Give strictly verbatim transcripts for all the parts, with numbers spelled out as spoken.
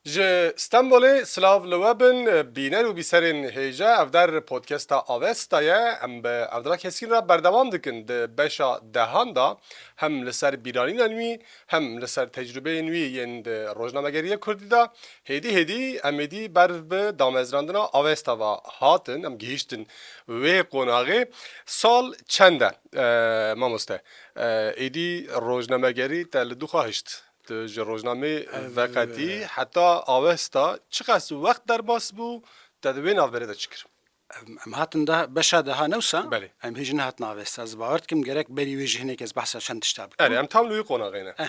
Ji Stenbolê silav li we bin, bîner û bîserên hêja. Ev der podcasta Avesta ye. Em bi Evdira Kesîn re berdewam dikin. Di beşa dehan de hem li ser bîranînên wî, hem li ser tecrûbeyên wî yên di rojnamegeriyê kurdî de, hêdî hêdî em êdî ber bi damezrandina Avesta ve hatin. Em gihîştin wê qonaxê. Sal çend e, e, mamoste? E, êdî rojnamegerî te li dû xwe hişt. Tu ji rojnamê Ev, veqetî e, heta Avesta çiqas wext derbas bû, te di wê navberê de çi kir? Em, em hatin de beşa deha newsa, Belê. Em hêj nehatin Avesta. Ez bawer dikim gerek berî wê jî hinek ez behsa çend tişta bikim. Erê, em tam li wî qonaxê ne. Eh.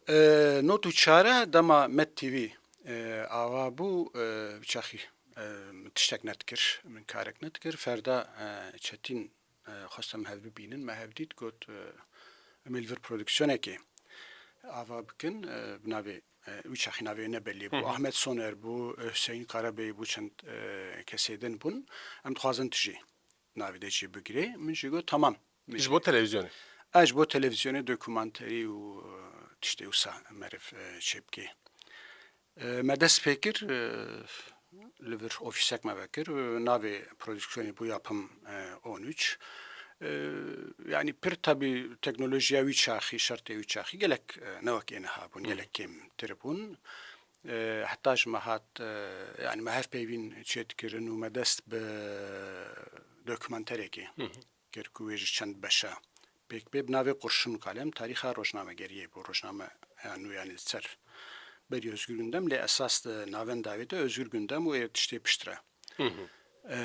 E, not û çare dema Med T V, e, ava bû, e, bi çaxî, e, min tiştek nedikir, min karek nedikir. Ferda, e, Çetîn e, xwestin em hev bibînin. Me hev dît, got, e, em ê li vir prodüksiyonekê ava bikin, e, bi navê, e, wî çaxî navê wê ne belî bû. Hı hı. Ahmet Soner bû, e, Hüseyin Karabey bû, çend, e, kesê din bûn. Em dixwazin tu jî navê de jî bigirê. Min jî got, tamam. Ji bo televîzyonê? E, ji bo televîzyonê, dokumanterî û, e, tiştê wisa meriv, e, çêbikê. E, me dest pê kir, e, li vir ofîsek me vekir, e, navê prodüksiyonê bû Yapım, e, on üç. E, yanî pir tabî teknolojiya wî çaxî, şertê wî çaxî gelek, e, ne wek ê niha bûn, Hı. gelek kêmtir bûn. E, heta ji me hat, e, yanî me hevpeyvîn çêdikirin û me dest bi dokumenterekê Hı hı. kir ku wê ji çend beşa pêk bê, bi navê Kurşun Kalem, tarîxa rojnamegeriyê bû, rojnameya nû, yanî li ser berî Özgür Gündem, lê esas di navenda wê de Özgür Gündem û ê tiştê piştre, Hı hı. e,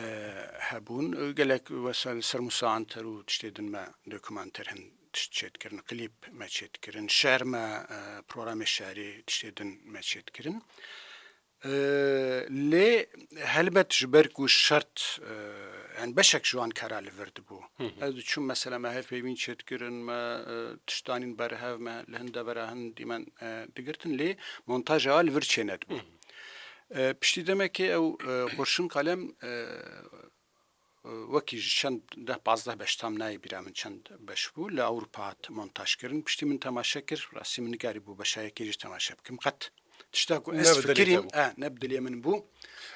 hebûn. Gelek wesa li ser Musa Anter û tiştê din me dokumanter hin tişt çêdikirin, klîp me çêdikirin, şer me, e, programê şerî tiştê din me çêdikirin. E, lê helbet ji ber ku şert, e, yani beşek ji wan kara li vir dibû. Hı hı. Ez diçûm mesela me hevpeyvîn çêdikirin, me, e, tiştanîn berhev, me li hin devera hin dîmen, e, digirtin, lê montaja li vir çênedibû. Hı hı. E, piştî demekê ew, e, Kurşun Kalem, e, wekî ji çend deh pazdeh beş, tam nayê bîra min çend beş bû, li Ewropa hat montaj kirin. Piştî min temaşe kir, rastî min nikarîbû beşa yekê jî temaşe bikim. Qet tişta ku Ne ez bi dilê te fikirîm, bû. e, ne bi dilê min bû.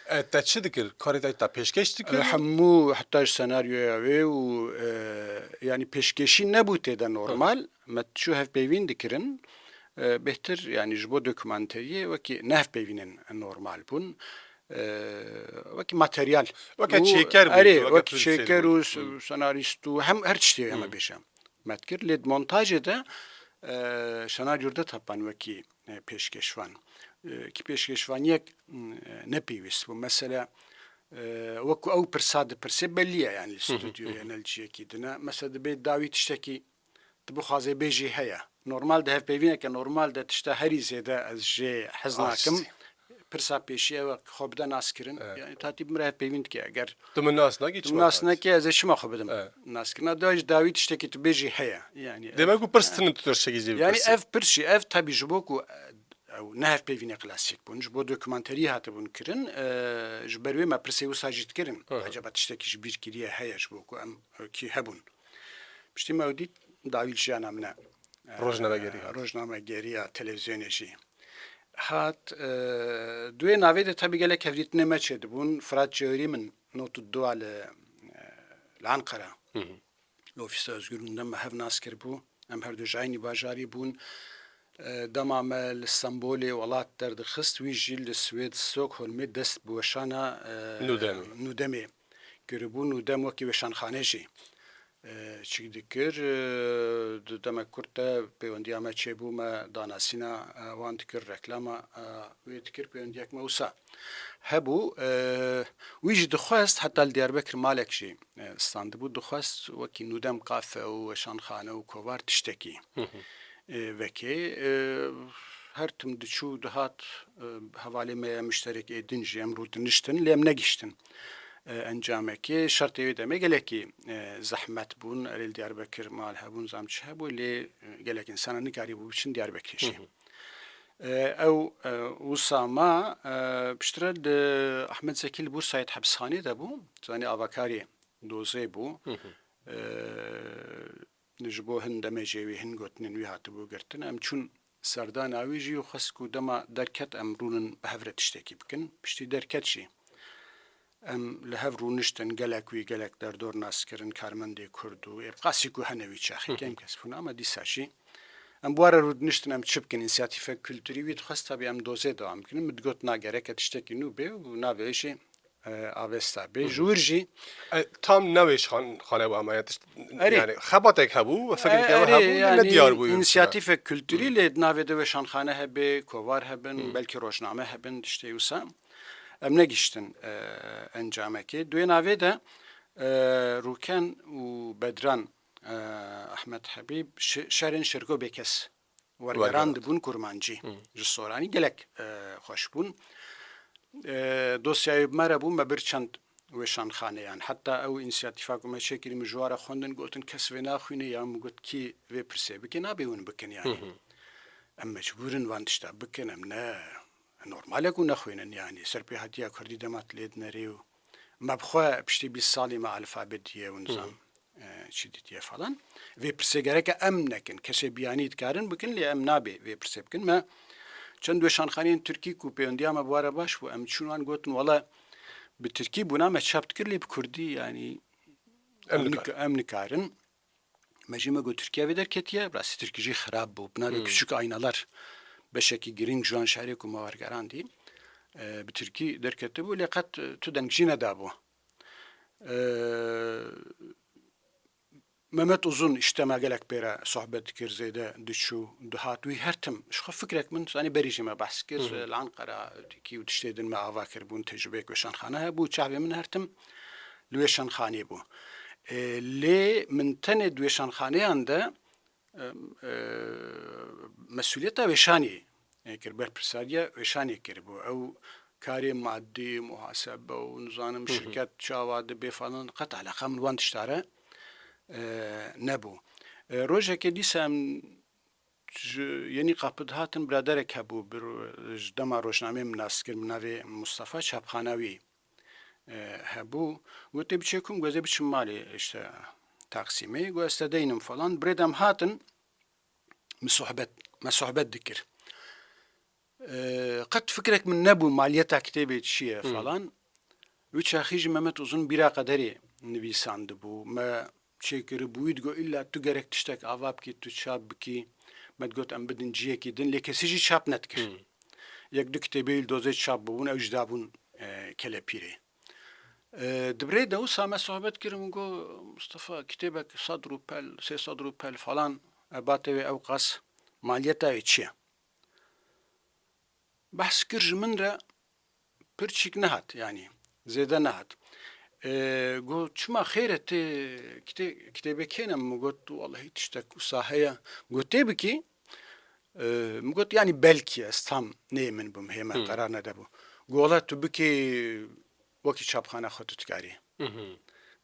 E, te çi dikir? Karê te, te pêşkêş dikir? E, hemû, heta ji senaryoya wê û, e, yanî pêşkêşî nebû tê de normal. Hı. Me çû hevpeyvîn dikirin. E, bêhtir, yanî ji bo dokumenteriyê wekî ne hevpeyvînên normal bûn. E, wekî materyal. Weke Û çêker bû, erê, weke wekî pir çêker sêr bû. û s-, Hı. senarîst û hem her tiştê em Hı. ê bêjin. Me dikir. Lê di montajê de, e, Şenar Yurda Tapan wekî, e, pêşkêşvan. E, kî pêşkêşvaniyek, m, e, ne pêwîst bû. Mesela, e, wekî ew pirsa dipirsê belî ye, yanî Hı hı, stûdyoyê hı hı. ne li ciyekî din e. Mesela dibê dawî tiştekî tu bixwazê bêjî heye. Normal de hevpeyvîneke normal de tişta herî zêde ez jê hez Ast. nakim. Pirsa pêşî ew e, xwe bide naskirin. Evet. Yani tatî bi min re hevpeyvîn dike. Eger Tu min nas nakî, tu çima nas nas? neke, ez ê çima xwe bidim Evet. naskirina? Da ji dawî tiştekî tu bêjî heye. Yani Demek ev, ku pirs tune tu tiştekî jê yani bipirsî. ev pirsî, ev tabî ji bo ku, e, ew ne hevpeyvînê klasîk bûn. Ji bo dokumenterî hatibûn kirin. E, ji ber wê me pirsê wisa jî dikirin. Hı hı. Acaba tiştekî ji bîr kiriye heye ji bo ku em, e, kî hebûn? Piştî me ew dît, dawî li jiyana min e. Rojnamegeriya. E, rojnamegeriya televîzyonê jî. Hat, e, di wê navê de tabî gelek hevdîtinê me çêdibûn. Firat Cewherî min not û dua li, e, li Enqera. Hı hı. Li ofîsa Özgür Gündem me hev nas kiribû. Em her du ji eynî bajarî bûn. E, dema me li Stenbolê welat derdixist, wî jî li Swêd Stockholmê dest bi weşana, e, Nûdemê. Nûdemê kiribû. Nûdem wekî weşanxane jî, e, çîk dikir. E, di demek kurt de pêwendiya me çêbû, me danasîna, e, wan dikir, reklama, e, wê dikir, pêwendiyek me wisa hebû. E, wî jî dixwest heta li Diyarbekir malek jî, e, standibû, dixwest wekî Nûdem kafe û weşanxane û kovar tiştekî, Hı hı. e, vekê. E, her tim diçû dihat, e, hevalê me ye mişterek ê din jî em rû diniştin, lê em negihiştin, e, encamekê. Şertê wê demê gelekî, e, zehmet bûn. Erê li Diyarbekir mal hebûn, zam çi hebû, lê, e, gelek insana nikarîbû biçin Diyarbekirê jî. Hı hı. E, ew, e, wisa ma, e, piştre li Ahmet Zekî li Bursayê di hepisxanê de bû. Zanî avakarê dozê bû. Hı hı. E, ji bo hin demê jê wî hin gotinên wî hatibû girtin. Em çûn serdana wî jî û xwest ku dema derket em rûnin bi hev re tiştekî bikin. Piştî derket jî em li hev rûniştin, gelek wî, gelek derdor nas kirin, karmendê Kurd û êbqasî ku hene wî çaxê Hı hı. kêm kes bûn, ama dîsa jî em bi wan re rûdiniştin, em çi bikin, însiyatîfek kulturî wî dixwest, tabî em dozê dewam bikin. Min digot, na gereke tiştekî nû bê û navê jî, e, Avesta bê. Hı hı. Ji wir jî E, tam ne wêşxan-, xane bû, ama ya tişt-, Erê. yani xebatek hebû, fikrekê Erê, hebû, yani ne diyar bû. însiyatîfek kulturî Hı. lê di navê de wêşanxane hebe, kovar hebin, Hı. belkî rojname hebin, tiştê wisa. Em negiştin, e, encamekê. Di wê navê de, e, Rûken û Bedran, e, Ehmed Hebîb şi-, şerên Şêrgo Bêkes wergeran Wergeran. dibûn kurmancî. Hı. Ji Soranî gelek, e, xweş bûn. E, dosyayê bi me re bû, me bir çend wêşanxaneyan. Heta ew însiyatîfa ku me çêkirî, min ji wan re xwendin, gotin, kes vê naxwîne, ya min got, kî vê pirsê bike, nabê hûn bikin yani. Hı hı. Em mecbûr in van tişta bikin, em ne, normal e ku nexwînin yani. Serpêhatiya Kurdî dema tu lê dinerê û me bi xwe piştî bîst salî me alfabê diye û Hı hı. nizam, e, çi dîtiye falan. Vê pirsê gereke em nekin. Kesê biyanî dikarin bikin, lê em nabê vê pirsê bikin. Me çend wêşanxaneyên Tirkî ku pêwendiya me bi wan re baş bû, em çûn wan gotin, wela bi Tirkî bûna me çap dikir, lê bi Kurdî yani Em em nikar. nik-, em nikarin. Me jî me got, Tirkiye vê derketiye, rastî Tirkî jî xirab bû. Bi navê Hmm. Küçük Aynalar, beşekî giring ji wan şerê ku me wergerandî, e, bi Tirkî derketibû, lê qet, e, tu deng jî nedabû. E, Mehmet Uzun, îşte me gelek pê re sohbet dikir, zêde diçû, dihat. Wî her tim, ji xwe fikrek min, zanî berî jî me behs kir, Hı hı. li Enqera, Tirkî û tiştê din me ava kiribûn, tecrûbeyek wêşanxane hebû, çavê min her tim li wêşanxanê bû. E, lê min tenê di wêşanxaneyan de, e, e, mesûliyeta wêşanê, e, kir, berpirsariya wêşanê kiribû. Ew karê madî, muhasebe û nizanim Hı hı. şirket çawa dibe falan, qet eleqa min wan tişta re, e, nebû. E, rojekê dîsa em ji Yenî Qapid hatin, biraderek hebû, bir, ji dema rojnameyê min nas kir, min navê Mustafa, çapxana wî, e, hebû. Got, tê biçê ku? Got, ez ê biçim malê, işte, Taksimê. Got, ez te deynim falan. Birêd em hatin, min sohbet, me sohbet dikir. E, qet fikrek min nebû maliyeta kitêbê çi ye Hı. falan. Wî çaxî jî Mehmet Uzun Bîra Qederê nivîsandibû. Me çêkiribû. Wî digot, îlla tu gerek tiştek ava bikî, tu çap bikî. Me digot, em bidin cihekî din. Lê kesî jî çap nedikir. Hı. Yek du kitêbê wî li dozê çap bûbûn, ew jî dabûn, e, kelepîrê. E, di birê de wisa me sohbet kirin, min got, Mustafa, kitêbek sed rûpel, sê sed rûpel falan, e, ba tevê ew qas maliyeta wê çi ye? Behs kir ji min re, pir çîk nehat, yanî zêde nehat. E, got, çima xêr e, tê kitê-, kitêbê kê ne? Min got, wellahî tiştek wisa heye. Got, tê bikî? E, min got, yanî belkî, ez tam neyê min bûm, hê me Hmm. qerar nedebû. Got, wela tu bikê, wekî çapxana xwe tu dikarî Hı hı.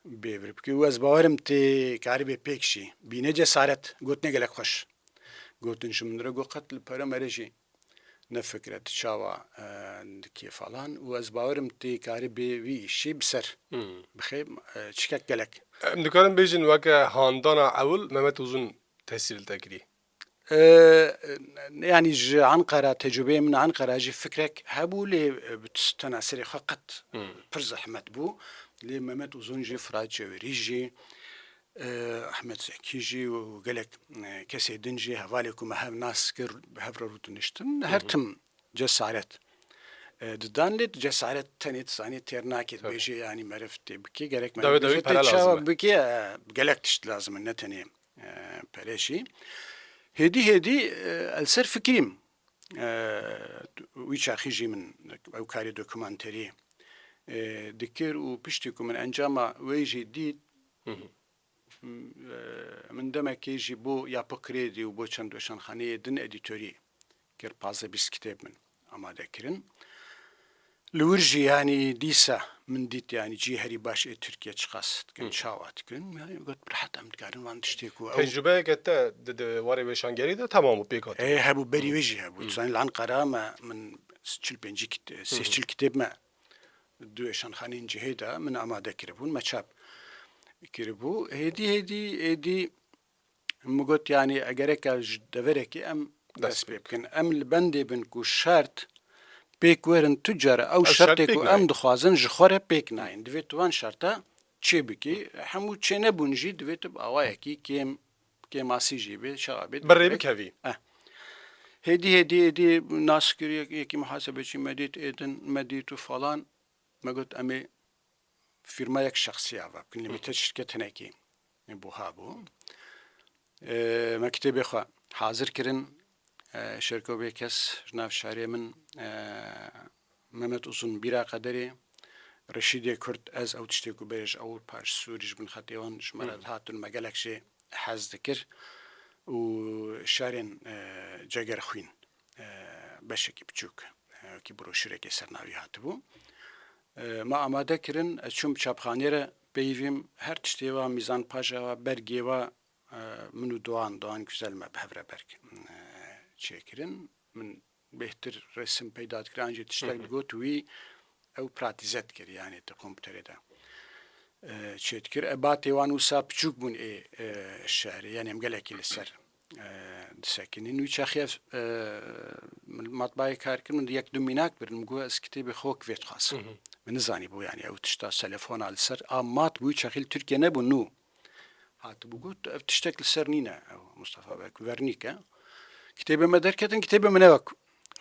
bê vir bikî. Û ez bawerim tê karibê pêk jî. Bîne cesaret, gotinê gelek xweş. Gotin ji min re, got, qet li pere mere jî nefikire tu çawa, e, dikê falan. Û ez bawerim tê karibê vî îşê bi ser Hmm. bixê, e, çikek gelek. Em dikarin bêjin weke handana ewil Mehmet Uzun tesîr li te kirî? E, yanî ji Enqera, tecrûbeyê min Enqera jî fikrek hebû, lê, e, bi tena serê xwe qet Hmm. pir zehmet bû. Lê Mehmet Uzun jî, Firat Cewêrî jî, e, Ehmed Zekî jî û gelek, e, kesê din jî, hevalê ku me hev nas kir, hev re rûdiniştin, her Hı hı. tim cesaret, e, didan, lê cesaret tenê, tu zanî, têr nake, Tabii. bêjê, yanî meriv tê bikê, gerek meriv Dawê dawî bêjê, tê pere çawa lazim e. bikê, e, gelek tişt lazim e, ne tenê, e, pere jî. Hêdî hêdî, e, el ser fikirîm, e, wî çaxî jî min ew karê dokumenterî, e, dikir û piştî ku min encama wê jî dît, Hı hı. m-, e, min demekê jî bo Yapı Kredi û bo çend weşanxaneyê din edîtorî kir, pazdeh bîst kitêb min amade kirin. Li wir jî, yanî dîsa min dît, yanî cî herî baş ê Tirkiye çiqas dikin, Hı. çawa dikin. Yanî got, bi rehet em dikarin van tiştê ku ew Tecrûbeyeke te di, di warê wêşangerî de temam bû, pêk hatibû. Ê, hebû, berî Hı. wê jî hebû. Hı. Tu zanî, li Enqera me, min çil pêncî kit-, Hı hı. sê çil kitêb me di wêşanxaneyên cihê de min amade kiribûn, me çap kiribû. Hêdî hêdî, êdî min got, yanî egereke ji deverekê em dest pê bikin. Em li bendê bin ku şert pêk werin tu cara ew şertê ku em dixwazin ji xwe re pêk nayên. Divê tu van şerta çê bikî. Hemû çê nebûn jî divê tu bi awayekî kêm, kêmasî jî bê, çawa bê. Bi rê bikevî. Eh. Hêdî, hêdî, hêdî nas kir, yek-, yekî muhasebecî me dît, êdin me dît û falan. Me got, em ê fîrmayek şexsî ava bikin, limited şirket hinekî buha bû. E, me kitêbê xwe hazir kirin. E, Şêrko Bêkes ji nav şarê min, e, Mehmet Uzun bîra qederê, Reşîdê Kurd, ez ew tiştê ku berê ji Ewropa, ji Sûrî, ji bin xetê wan ji me re dihatin, me gelek jê hez dikir û şarên, e, Cegerxwîn, e, beşekî biçûk, e, wekî broşûrekê ser navî hatibû. E, me amade kirin, ez çûm çapxanê re peyivîm, her tiştê wa, mîzanpaja wa, bergê wa, e, min û Doğan, Doğan Güzel me bi hev re berg, e, çêkirin. Min bêhtir resim peyda dikir, an jî tiştek digot wî ew pratîze dikir, yanî di komputerê de, e, çêdikir. Ebatê wan wisa piçûk bûn ê, e, şerê, yanî em gelekî li ser, e, disekinîn. Wî çaxî ev, e, min matbayê kar kir, min di yek du mînak birin, min got ez kitêbê xwe wek vê dixwazim. Min nizanîbû, yanî ew tişta telefona li ser a mat bû, wî çaxî li Tirkiye nebû, nû. Hatibû got, ev tiştek li ser nîne, ew Mustafa Bek, vernîk e. Kitêbê me derketin, kitêbê min ne wek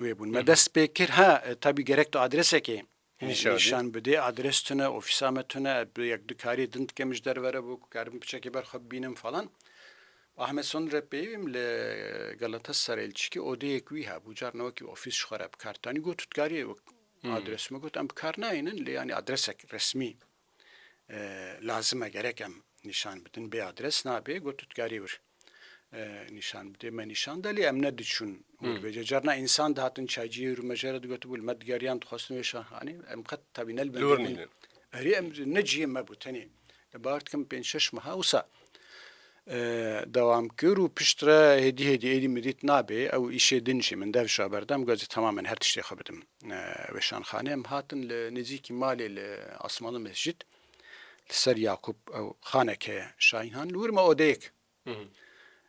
wê bûn. Me dest pê kir, ha, e, tabî gerek tu adresekê, e, nîşan bidê, adres tune, ofîsa me tune, e, bi yek du karê din dikem ji derve re bû, ku karibim piçekê ber xwe bibînim falan. Ahmet Sonrê peyivîm li Galatasaray li çikî odeyek wî hebû, carna wekî ofîs ji xwe re bi kar tanî, got, tu dikarî wek adres, me got, em bi kar nayînin, lê yanî adresek resmî e, lazim e, gerek em nîşan bidin. Bê adres nabe, got, tu dikarî wir, e, nîşan bidê, me nîşan da, lê em nediçûn wir. Vêca carna însan dihatin çayciyê wir, me jê re digotibû, li me digeriyan, dixwestin wê şanxanê, em qet tabî ne li bendê bin. Erê, em ne cihê me bû, tenê. Li bar dikim pênc şeş meha wisa, e, dewam kir û piştre hêdî hêdî êdî min dît nabe, ew îşê din jî min dev ji berdem, got, ez ê temamen her tiştê xwe bidim, e, wê şanxanê. Em hatin li nêzîkî malê li Asmalı Mescid, li ser Yakup, ew xaneke Şahînhan, li wir me odeyek,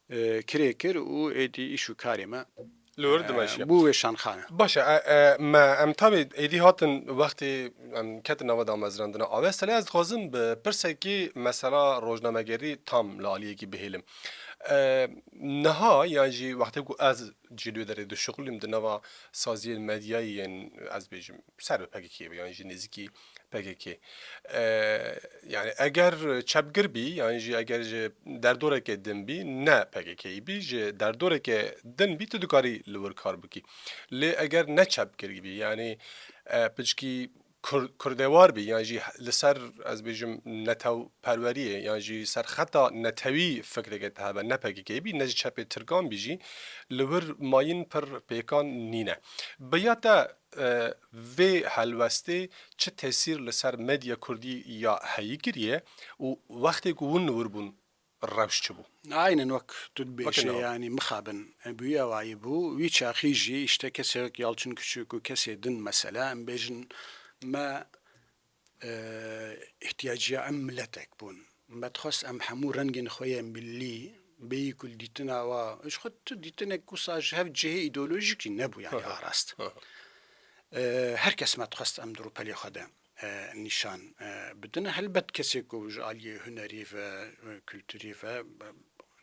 e, kirê kir û êdî îş û karê me, li wir e, dimeşiya. Bû wê şanxane. Baş e, e, me, em tabî êdî hatin wextê em ketin nava damezrandina Avesta, lê ez dixwazim bi pirsekî mesela rojnamegerî tam li aliyekî bihêlim. E, niha yan jî wextê ku ez cî li wê derê dişuxulîm di nava saziyên medyayî yên, ez bêjim, ser bi P K K be yan jî nêzîkî P K K. E, yani eger çepgir bî, yan jî eger ji derdoreke din bî, ne P K K bî, ji derdoreke din bî, tu dikarî li wir kar bikî. Lê eger ne çepgir bî, yani, e, piçkî kur-, kurdewar bî, yan jî li ser, ez bêjim, netewperweriyê, yan jî ser xeta netewî fikreke te hebe, ne P K K bî, ne ji çepê tirkan bî jî, li wir mayîn pir pêkan nîne. Bi ya te, e, vê helwestê çi tesîr li ser medya kurdî ya heyî kiriye û wextê ku hûn li wir bûn, rewş çi bû? Aynen wek tu dibêjî, yanî mixabin, e, bûyî awayî bû. Wî çaxî jî, îşte, kesê wek Yalçın Küçük û kesê din, mesela, em bêjin, me, e, îhtiyacîya em miletek bûn. Me dixwest em hemû rengên xwe yê millî, bêyî ku li dîtina wa, ji xwe tu dîtinek wisa ji hev cihê îdeolojîk jî nebû, yanî, arast. E, her kes me dixwest em di rûpelê xwe de, e, nîşan, e, bidin. Helbet kesê ku ji aliyê hunerî ve, e, kulturî ve, e,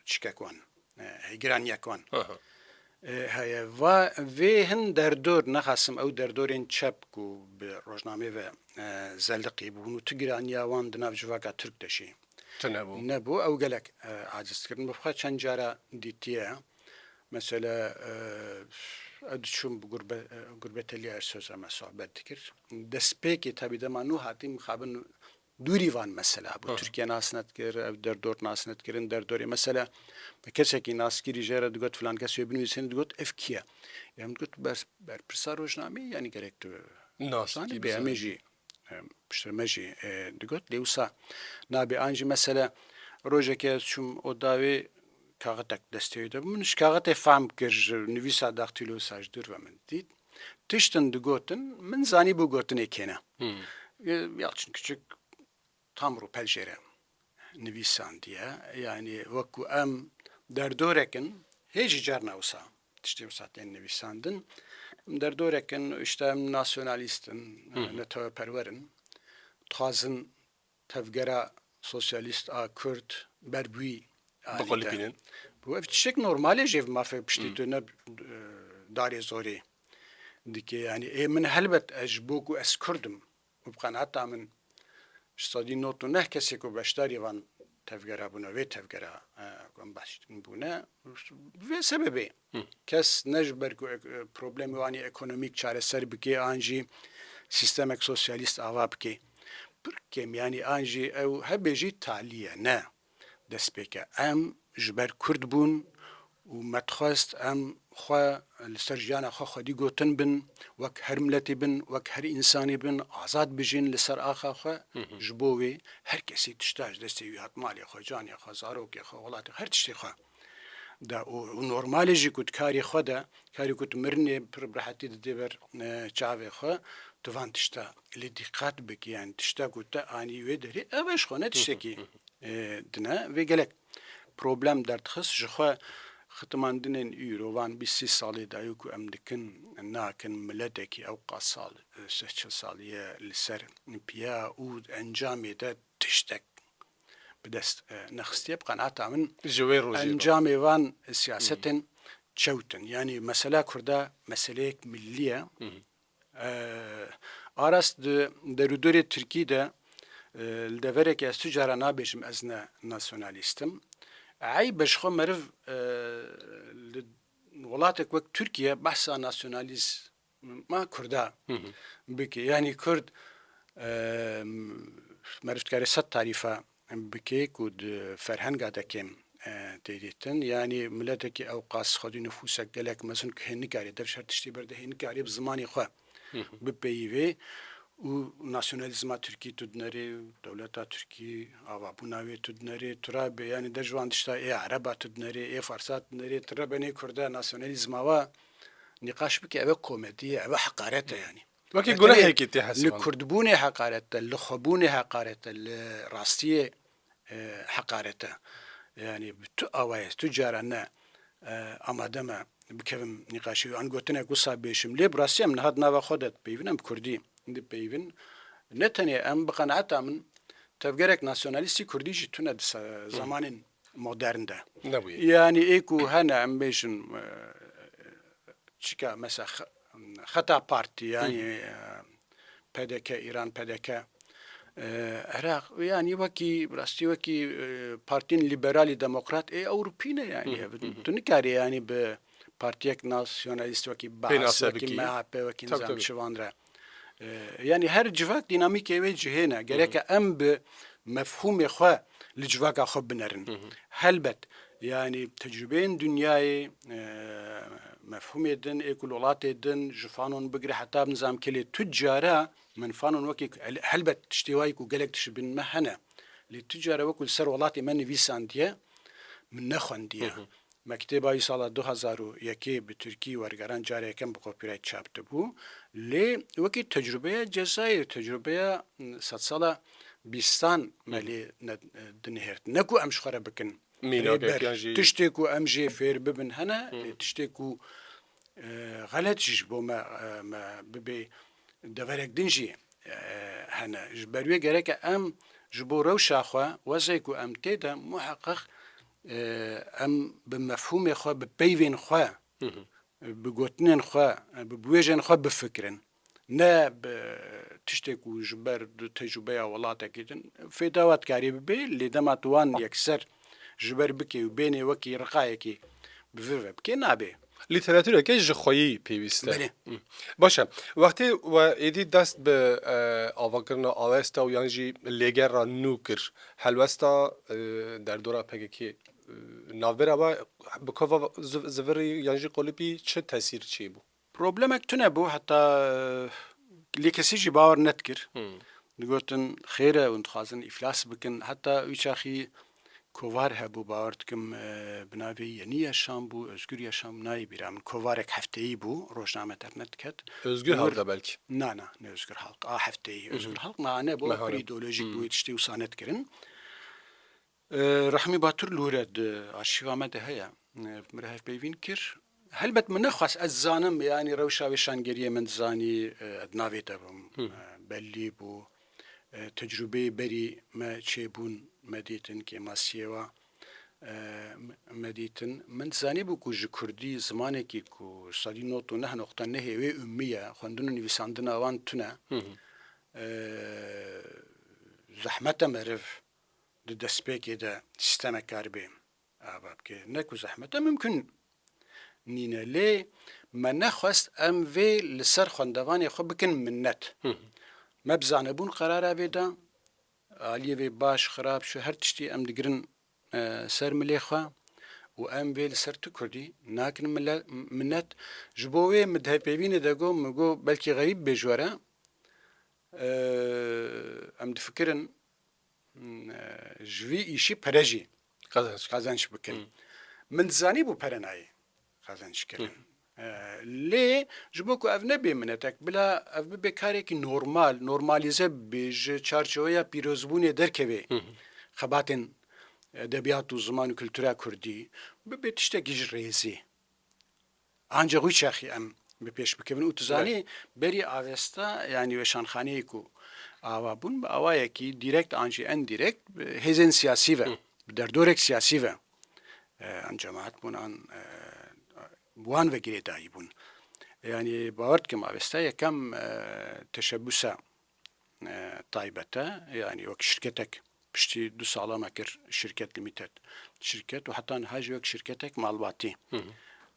çikek wan, e, heygiraniyek wan, e, heye. Va, vê hin derdor, nexasim ew derdorên çep ku bi rojnamê ve, e, zeliqî bûn û tu giraniya wan di nav civaka Tirk de jî tune bû. Nebû. Ew gelek, e, aciz kirin. Bi xwe çend cara dîtiye. Mesela, e, ez diçûm bi gurbe-, e, Gurbeteli Ersoz me sohbet dikir. Destpêkê tabî dema nû hatî mixabin dûrî van mesela bû. Hı. Tirkiye nas nedikir, ev derdor nas nedikirin, derdorê mesela bi kesekî naskirî jê re digot, filan kes wê binivîsîne, digot, ev kî ye? Em digot, ber-, berpirsa rojnameyê, yanî gerek tu zanî bê, em ê jî, e, piştre me jî, e, digot, lê wisa nabê. An jî mesela rojekê ez çûm oda wê, kaxetek destê wê de bû. Min ji kaxetê fehm kir, ji nivîsa daxtîlo wisa ji dûr ve min dît. Tiştin digotin, min zanî bû gotinê kê ne. Hmm. E, Yalçın Küçük tam rûpel jê re nivîsandiye. Yanî wekû em derdorek in, hê jî carna wisa tiştê wisa tên nivîsandin. Em derdorek in, işte em nasyonalîst in, Hı hı. neteweperwer in. Dixwazin tevgera sosyalîst a Kurd ber bi wî alî de. Biqulipînin. Bu ev tiştek normal e, jê mafê piştî Hı. tu ne, e, darê zorê dike. Yani ê min helbet ez ji bo ku ez Kurd im û bi qenaeta min ji sedî nod û neh kesê ku beşdarî van tevgera bûne, vê tevgera, e, ku em behs dikin bûne, vê sebebê Hı. kes ne ji ber ku ek-, problemê wan ê ekonomîk çareser bike an jî sîstemek sosyalîst ava bike. Pir kêm, yanî an jî ew hebê jî talî ye, ne destpêk e. Em ji ber Kurd bûn û me dixwest em xwe li ser jiyana xwe xwedî gotin bin, wek her miletê bin, wek her însanê bin, azad bijîn li ser axa xwe. Hı hı. Ji bo wê her kesî tişta ji destê wî hat, malê xwe, canê xwe, zarokê xwe, welatê xwe, her tiştê xwe. Da û, û normal e jî ku di karê xwe de, karê ku tu mirinê pir bi rehetî didê ber, e, çavê xwe, tu van tişta lê dîqat bikî, yani tişta ku te anî wê derê, ev e ji xwe ne Hı hı, tiştekî, hı hı. e, din e. Vê gelek problem derdixist ji xwe xitimandinên îro van bîst sî salê dayî ku em dikin, nakin miletekî ew qas sal, e, sih çil salî ye li ser piya û encamê de tiştek bi dest, e, nexistiye. Bi qenaeta min Ji wê rojê ve. encamê van siyasetên çewt in. Yani mesela Kurda meseleyek millî ye. Hı hı. E, Aras di derûdorê Tirkî de, e, li deverekê ez tu cara nabêjim ez ne nasyonalîst im. Eyb e ji xwe meriv, e, li welatek wek Tirkiye behsa nasyonalîz- ma Kurda Hı hı. bike. Yani Kurd, e, meriv dikare sed tarîfa bike ku di ferhenga de kêm, e, tê dîtin. Yani miletekî ew qas xwedî nifûsek gelek mezin ku hê nikare dev ji her tiştê berde hê nikare bi zimanê xwe Hı hı. bipeyivê û nasyonalîzma Tirkî tu dinerê, dewleta Tirkî, avabûna wê tu dinerê, tu rabe, yani dev ji wan tişta ê Ereba tu dinerê, ê Farsa tu dinerê, tu rebe nê Kurda nasyonalîzma wa nîqaş bike, ev e komedî ye, ev e heqaret e yani. Wekî Ev gunehekî tenê tê li hesiband. Kurdbûnê heqaret e, li xwebûnê heqaret e, li rastiyê, e, heqaret e. Yani bi tu awayê, tu cara ne, e, amade me bikevim nîqaşê wî. An gotinek wisa bêjim. Lê bi rastî em niha di nava xwe de dipeyvin, em bi kurdî dipeyvin. Ne tenê em bi qenaeta min tevgerek nasyonalîstî kurdî jî tune di se-, Hı. zemanên modern de. Nebûye. Yani ê ku hene em bêjin, e, çika mesela xe-, xeta partî, yani, Hı hı. e, P D K, Îran P D K, e, Iraq, yani wekî, bi rastî wekî, e, partiyên liberalî demokrat ê Ewropî ne yani. Hı hı, hı hı. Tu nikarî yani bi partiyek nasyonalîst wekî Baas, Pênase wekî bikî. M H P, wekî Tabii, nizam tabii. şivan re. E, yani her civak dînamîkê wê cihê ne. Gereke Hı hı. em bi mefhûmê xwe li civaka xwe binerin. Hı hı. Helbet, yani tecrubeyên dinyayê, e, mefhûmê din, ê ku li welatê din, ji fanon bigire heta bi nizam kelê tu cara, min fanon wekî, helbet tiştê wayî ku gelek tişt bin me hene. Lê tu cara wekî li ser welatê me nivîsandiye, min nexwendiye. Hı hı. Me kitêba wî sala du hazar û yekê bi tirkî wergeran cara yekem bi copyright çap dibû. Lê wekî tecrûbeya Cezayir, tecrûbeya, m, sedsala bîstan me Hı. lê ne-, dinihêrt. Ne ku em ji xwe re bikin Mînakek rêber. yan jî Tiştê ku em jê fêr bibin hene, Hı. lê tiştê ku, e, xelet jî ji bo me, e, me bibê deverek din jî, e, hene. Ji ber wê gereke em ji bo rewşa xwe, wezê ku em tê de muheqeq, e, em bi mefhûmê xwe, bi peyvên xwe, Hı hı. bi gotinên xwe, bi biwêjên xwe bifikirin. Ne bi tiştê ku ji ber di tecrûbeya welatekî din fêda we dikarî bibe, lê dema tu wan yekser ji ber bikê û bênê wekî riqayekî bi vir ve bikê, nabe. Lîteratûreke ji xweyî pêwîst e. Belê. Hı. Baş e. Wextê we êdî dest bi, e, avakirina Awesta û yan jî lêgera nû kir, helwesta, e, derdora P K K, e, navbera we bi kova ziv-, zivirî yan jî qulipî çi tesîr çêbû? Problemek tune bû, heta, e, lê kesî jî bawer nedikir. Hmm. Digotin, xêr e, hûn dixwazin îflas bikin. Heta wî çaxî kovar hebû, bawer dikim, e, bi navê Yeni Yaşam bû, Özgür Yaşam, nayê bîra min. Kovarek hefteyî bû, rojname dernediket. Özgür Wir- Halk e belkî? Na, na, ne Özgür Halk. A hefteyî. Hı hı. Özgür Halk ma nebû, Meha pir ne. îdeolojîk Hmm. bû, tiştê wisa nedikirin. E, Rehmî Batur li wir e, di arşîva me de heye. E, min re hevpeyvîn kir. Helbet min nexwest ez zanim, yanî rewşa wêşangeriyê min dizanî, e, ez di navê de bim. Hı. E, bellî bû. E, tecrûbeyê berî me çêbûn, me dîtin kêmasiyê wa. E, me, me dîtin. Min dizanîbû ku ji kurdî zimanekî ku sedî nod û neh noqte nehê wê ummî ye, xwendin û nivîsandina wan tune. Hı hı. E, zehmet e meriv di destpêkê de sîstemek karibê ava bike. Ne ku zehmet e, mimkun nîne. Lê me nexwest em vê li ser xwendevanê xwe bikin minnet. Hı hı. Me bi zanebûn qerara vê da. Aliyê vê baş, xirab, şu her tiştî em digirin, e, ser milê xwe û em vê li ser tu kurdî nakin mile-, minnet. Ji bo wê min di hevpeyvînê de got, min got, belkî xerîb bê ji we re. E, em difikirin, e, ji vî îşî pere jî Qezenc. qezenc bikin. Hı. Min dizanîbû pere nayê qezenc kirin. Hı. E, lê ji bo ku ev nebê minetek, bila ev bibe karekî normal, normalîze bibê, ji çarçoveya pîrozbûnê derkevê Hı hı. xebatên edebiyat û ziman û kultura kurdî, bibe tiştekî ji rêzê. Ancî wî çaxî em bi pêş bikevin û tu zanî Belê. berî Avesta, yanî weşanxaneyê ku ava bûn, bi awayekî direkt ancî endirekt, bi hêzên siyasî ve, Hı. bi derdorek siyasî ve, e, an cemaat bûn, an, e, bi wan ve girêdayî bûn. Yanî bawer dikim Avesta yekem, e, teşebbûsa e, taybet e. Yanî wek şirketek piştî du sala me kir, Şirket Limited. Şirket û heta niha jî wek şirketek malbatî, Hı hı.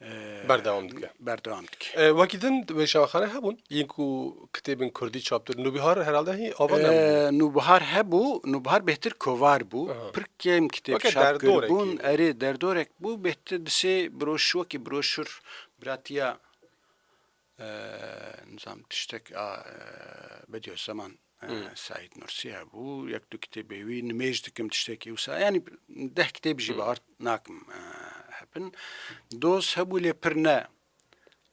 e, Berdewam dike. berdewam dike. E, wekî din weşanxane hebûn, yên ku kitêbên kurdî çap dikin. Nûbihar herhalde hî ava E, nebû. Nûbihar hebû, Nûbihar bêhtir kovar bû. Aha. Pir kêm kitêb Weke çap derdorekî kiribûn. bû. Erê, derdorek bû, bêhtir di sê broşû-, wekî broşûr, biratiya e, nizam tiştek, a, e, Bediüzzaman, e, Hmm. Saîd Nursî hebû, yek du kitêbê wî nimêj dikim tiştekî wisa. Yanî deh kitêb jî Hmm. bawer nakim, e, hebin. Doz hebû lê pir ne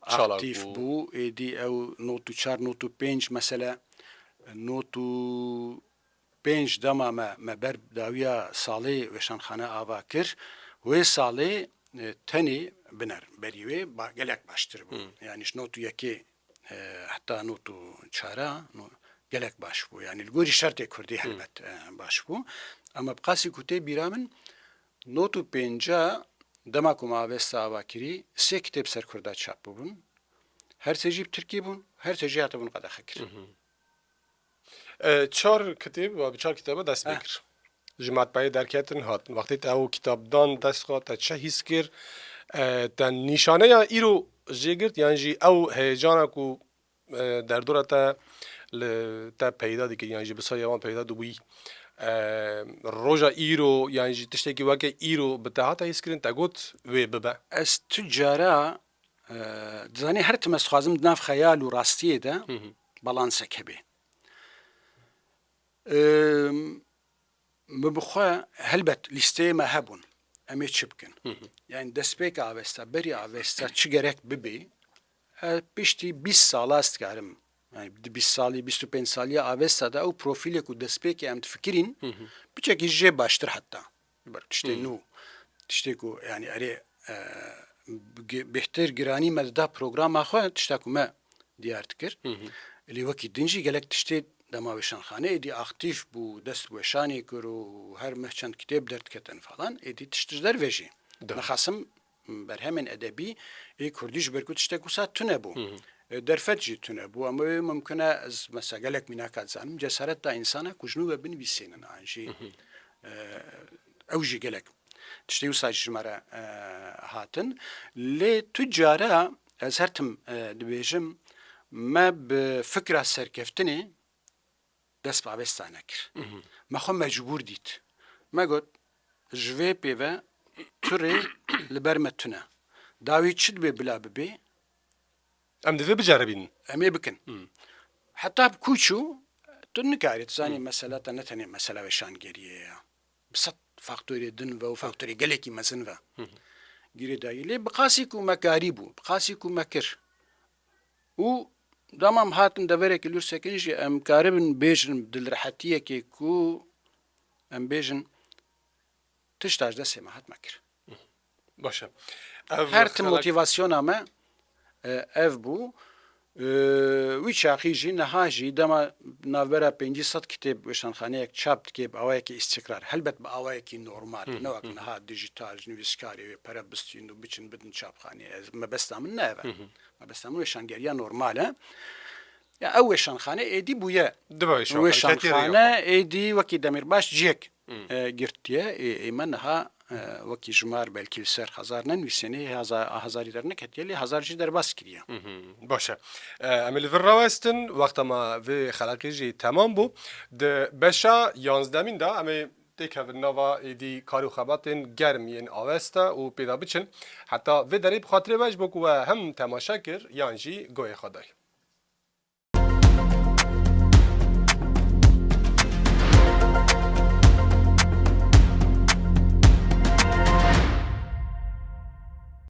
Çalak aktîf bû. bû. Êdî ew nod û çar, nod û pênc mesele, nod û pênc dema me, me ber dawiya salê weşanxane ava kir. Wê salê, e, tenê biner berî wê ba-, gelek baştir bû. Hmm. Yanî ji nod û yekê, e, heta nod û çara no, gelek baş bû. Yanî li gorî şertê kurdî Hmm. helbet, e, baş bû. Ama bi qasî ku tê bîra min, nod û pênca dema ku me Avesta ava kirî, sê kitêb ser kurda çap bûbûn. Her sê jî bi tirkî bûn, her sê jî hatibûn qedexe kirin. Hı hı. E, çar kitêb, we bi çar kitêba dest pê Ha. kir. Ji matbeayê derketin hatin. Wextê te ew kitabdan dest xwe te çi hîs kir? E, te nîşaneya îro jê girt, yan jî ew heyecana ku, e, derdora te li te peyda dikir, yan jî bi saya wan peyda dibûyî? E, roja îro, yan jî tiştekî weke îro bi te hate hîskirin, te got wê bibe? Ez tu cara, e, dizanî her tim ez dixwazim di nav xeyal û rastiyê de Hı hı. balansek hebe. Em, min bi xwe helbet lîsteyê me hebûn. Em ê çi bikin? Hı hı. Yani destpêka Avesta, berî Avesta çi gerek bibê? E, piştî bîst sala ez dikarim. Yani di bîst salî, bîst û pênc saliya Avesta de ew profîlê ku destpêkê em difikirîn, Hı hı. piçekî jê baştir heta. Ber tiştê Hmm. nû, tiştê ku, yani, erê, e, gi-, bêhtir giranî me dida programa xwe, tişta ku me diyar dikir. Hı hı. Lê wekî din jî gelek tiştê dema weşanxane êdî aktîf bû, dest bi weşanê kir û her meh çend kitêb derdiketin falan, êdî tişt ji derve jî. Doğru. Nexasim berhemên edebî ê kurdî ji ber ku tiştek wisa tune bû. Hı hı. E, derfet jî tune bû. Ama wê mimkun e ez mesela gelek mînaka dizanim. Cesaret da însana ku ji nû ve binivîsênin an jî. Hı hı. E, ew jî gelek tiştê wisa ji me re, e, hatin. Lê tu cara ez her tim, e, dibêjim, me bi fikra serkeftinê dest bi Avesta nekir. Mhm. Me xwe mecbûr dît. Me got, ji vê pê ve tu rê li ber me tune. Dawî çi dibe bila bibe, Em divê biceribînin. Em ê bikin. Hmm. Heta bi ku çû, tu nikarî, tu zanî, Hmm. mesela te ne tenê mesela weşangeriyê ye. Bi sed faktorê din ve û faktorê gelekî mezin ve Hmm. girêdayî. Lê bi qasî ku me karî bû, bi qasî ku me kir. Û dema em hatin deverekî Lûrsekin jî em karibin bêjin dilrehetiyekê ku em bêjin, tişta ji destê me hat me kir. Baş e. Ev her tim xelek- motivasyona me e, ev bû. E, wî çaxî jî, niha jî dema navbera pêncî sed kitêb weşanxaneyek çap dike, bi awayekî îstikrar, helbet bi awayekî normal, ne wek niha dijital, ji nivîskarê wê pere bistîn û biçin bidin çapxaneyê. Ez, mebesta min ne ev e. Mebesta min weşangeriya normal e. Ya ew weşanxane êdî bûye. Dibe weşanxane, ketiye rêya xwe. Weşanxane êdî wekî demîrbaş cihek e, girtiye. Ê, ê me niha, e, wekî jimar belkî li ser hezar nenivîsêne, heza-, hezarî derneketiye, lê hezar jî derbas kiriye. Mhm, baş e. E, em ê li vir rawestin, wexta me vê xeleqê jî temam bû. Di beşa yanzdemîn de em ê têkevin nava êdî kar û xebatên germ yên Avesta û pê de biçin. Heta vê derê bi xatirê we ji bo ku we hem temaşe kir yan jî goyê xwe dayî.